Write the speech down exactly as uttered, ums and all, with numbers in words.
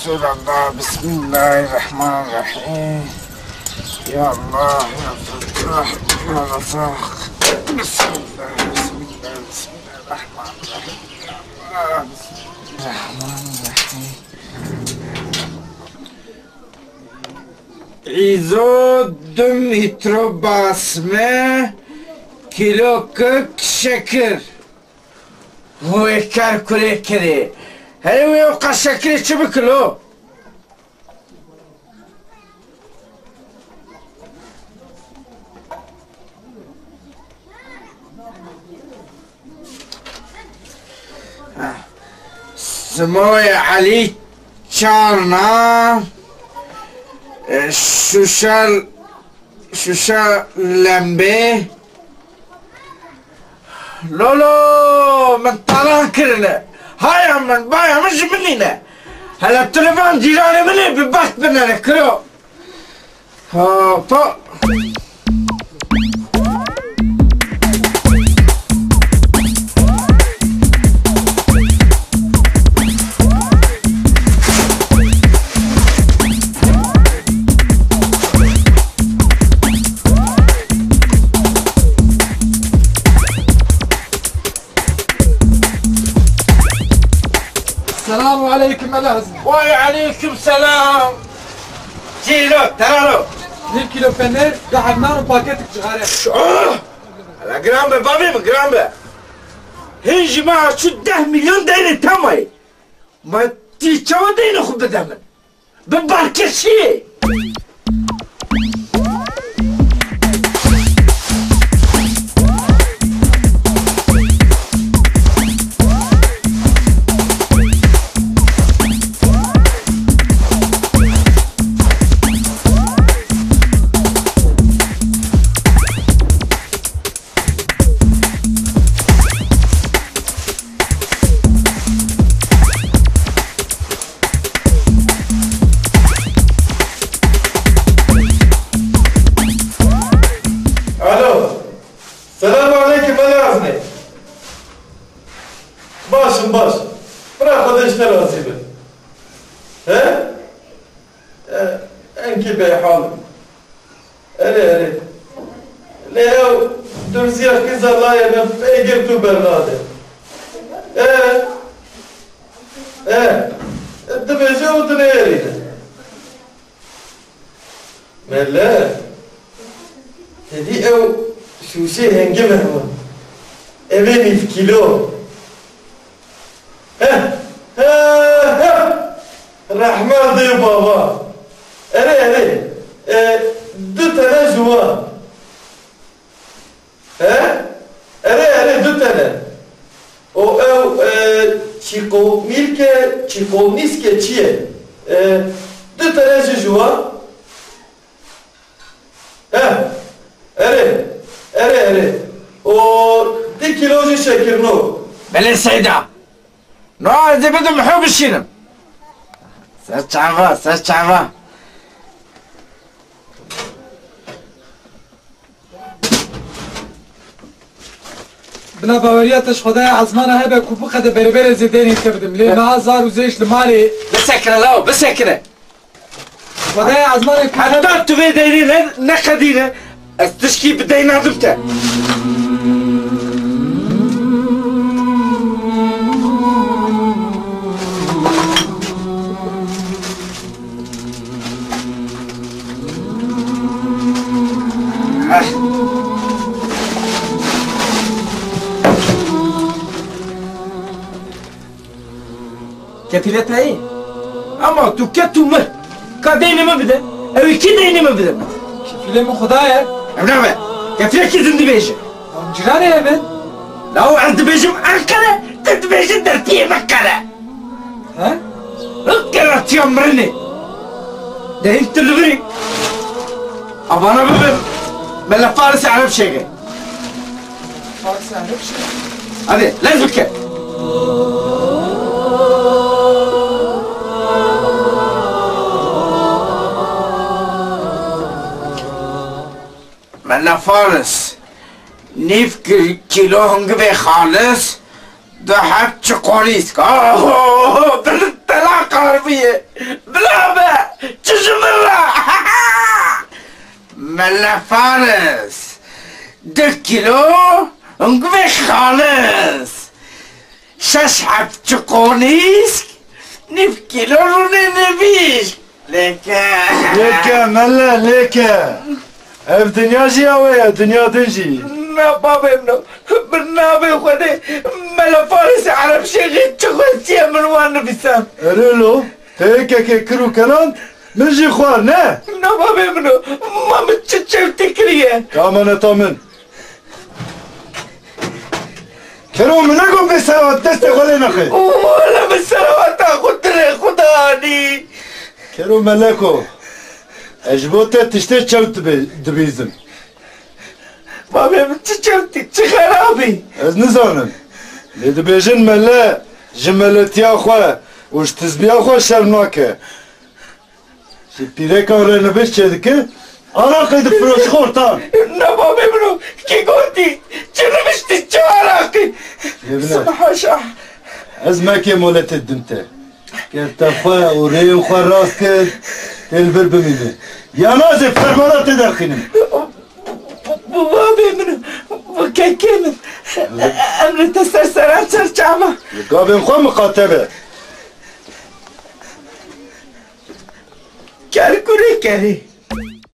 Resulallah, Bismillahirrahmanirrahim. Ya Allah, ya Fettah, ya Razak. Bismillah, Bismillah, Bismillahirrahmanirrahim. Ya Allah, Bismillahirrahmanirrahim. Îzo du mîtro basme, kîlo kek şekir. Wê ker kurê kirê. Herê wê ew qas şekirê çi bikilo? Simoyê Elî çarna, e, şuşa, şuşa lembê. Lolo, min talan kirine. Haya min, baya min ji min nîne. Hele tu li van cîranê min ê bi bextbinere kiro. Hopa. Selamu aleyküm Elazığ. Vay aleyküm selam. Kîlo, teraro. Nîv kîlo penir, du heb nan û paketik cixare. Şah! Hele giran be, bavê min, giran be. Hên ji me çû deh milyon deynê te mayê. Ma tî çawa deynê xwe bide min? Bi barkêşiyê. Alo. Selamun aleyküm, Elazığ. Başım baş. Bırak, o da işte razı be. He? E, enkî bêhal. Erê, erê. Lê ew durziya qîza layê me pê gir tu bernade. E, e, dibêje û dinêrîne. Mele, te dî ew şûşê hengî me hema. Ev ê nîv kîlo. Heh, heh, heh. Rehmet dê baba. Erê, erê. E, du tane ji wan. He? Erê, erê, du tane. O ew, e, çîqo mîlke, çîqo nîske çi ye? E, du tane ji ji wan. He, erê, erê, erê. O di kîlo jî şekirno. Belê Seyda. No ez ê bidim hew bişînim. Ser çava, ser çava. Bila baweriya te ji Xwedaya ezmana hebe ku biqede berê berê zê deynê te bidim. Lê niha zar û zêş li malê. Bisekine law, bisekine. Xwedayê ezmanê ku heta tu vê deynê ne, neqedîne, ez tişkî bi deyn nadim te. Kefîlê te ye. Ama tu ket û mir. Ka deynê min bide. Ew ê kî deynê min bide? Kefîlê min Xuda ye. Ev nabe. Kefîlê kî din dibêje? Em ciranê ye min. Law ez dibêjim Enqere, tu dibêjin dertiyê Meqere. He? Hik keratiya mirinê. Dehin tu li vir î. Avana bibin. Mele Faris Ereb şêge. Hadi, lez bike. Mele Faris, nîv ki-, kîlo hingivê xalis, du heb çiqolîsk. Oho, dil tela qarbî ye. Bila be! Çi ji min re? Mele Faris! Du kîlo hingivê xalis! Şeş heb çiqonîsk, nîv kîlo rûnê nivîşk! Lêke! Lêke, mele, lêke! Ev dinya jî ya we ye, dinya din jî. Na bavê min o, bi navê Xwedê, Mele Farisê Erebşêxê çi xwestiye min wan nivîsand. Erê lo, te yekekê kir û keland, min jî xwar, ne? Na bavê min o, ma min çi çewtî kiriye? Ka emaneta min. Kero, min negot bê serawat, destê xwe lê nexe. Wele min serawata xwe dilê xwe danî. Kero Meleko, ez ji bo te tiştê çewt dibê-, dibîzim. Bavê min çi çewtî, çi xerabî? Ez nizanim. Lê dibêjin mele ji meletiya xwe û ji tizbiya xwe şerm nake. Ji pîrekan re nivîş çêdike, araqê difiroşi xortan. Na bavê min o, kî gotî? Çi niviştî, çi araqî? Lê bine. Subhaşa. Ez mekê moletê dim te. Ger te xwe û rêyên xwe rast kir, tê li vir bimîne. Ya na ez ê fermana te derxînim. Bu, bu bavê min o, bu kekê min. Em li te ser seran çerçava. Li gavên xwe miqate be. Ker kurê kerê.